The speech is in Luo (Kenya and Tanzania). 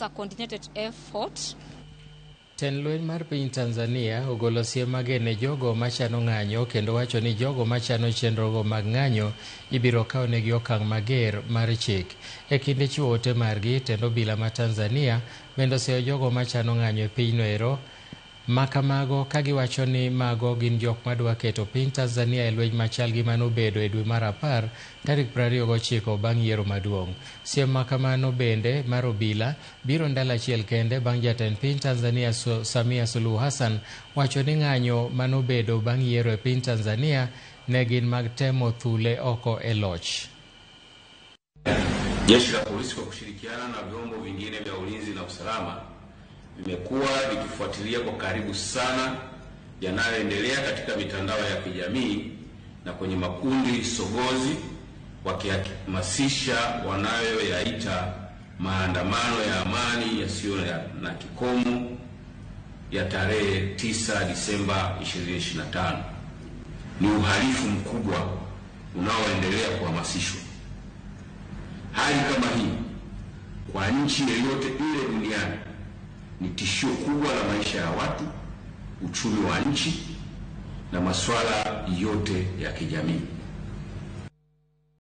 A coordinated effort. Tend lweny mar piny Tanzania ogolo siem mager ne jogo machano ng'anyo kendo wacho ni jogo machano chenrogo mag ng'anyo ibiro kawnegi okang' mager mar chik. E kinde chiwo ote margi, tend obila ma Tanzania bende oseyo jogo machano ng'anyo e pinyno ero makamago ka giwacho ni mago gin jok madwa keto piny Tanzania e lweny machal gi manobedo e dwe mar 10 tarik 29 bang' yiero maduong'. Siem makamano bende mar obila biro ndalo achiel kende bang' jatend piny Tanzania Samia Suluhu Hassan wacho ni ng'anyo manobedo bang' yiero e piny Tanzania ne gin mag temo thule oko e loch. Jeshi la Polisi kwa kushirikiana na vyombo vingine vya ulinzi na usalama vimekuwa vikifuatilia kwa karibu sana yanayoendelea katika mitandao ya kijamii na kwenye makundi sogozi, wakihamasisha wanayoyaita maandamano ya amani yasiyo na kikomo ya tarehe 9 Disemba 2025. Ni uhalifu mkubwa unaoendelea kuhamasishwa. Hali kama hii kwa nchi yoyote ile duniani ni tishio kubwa la maisha ya watu, uchumi wa nchi na masuala yote ya kijamii.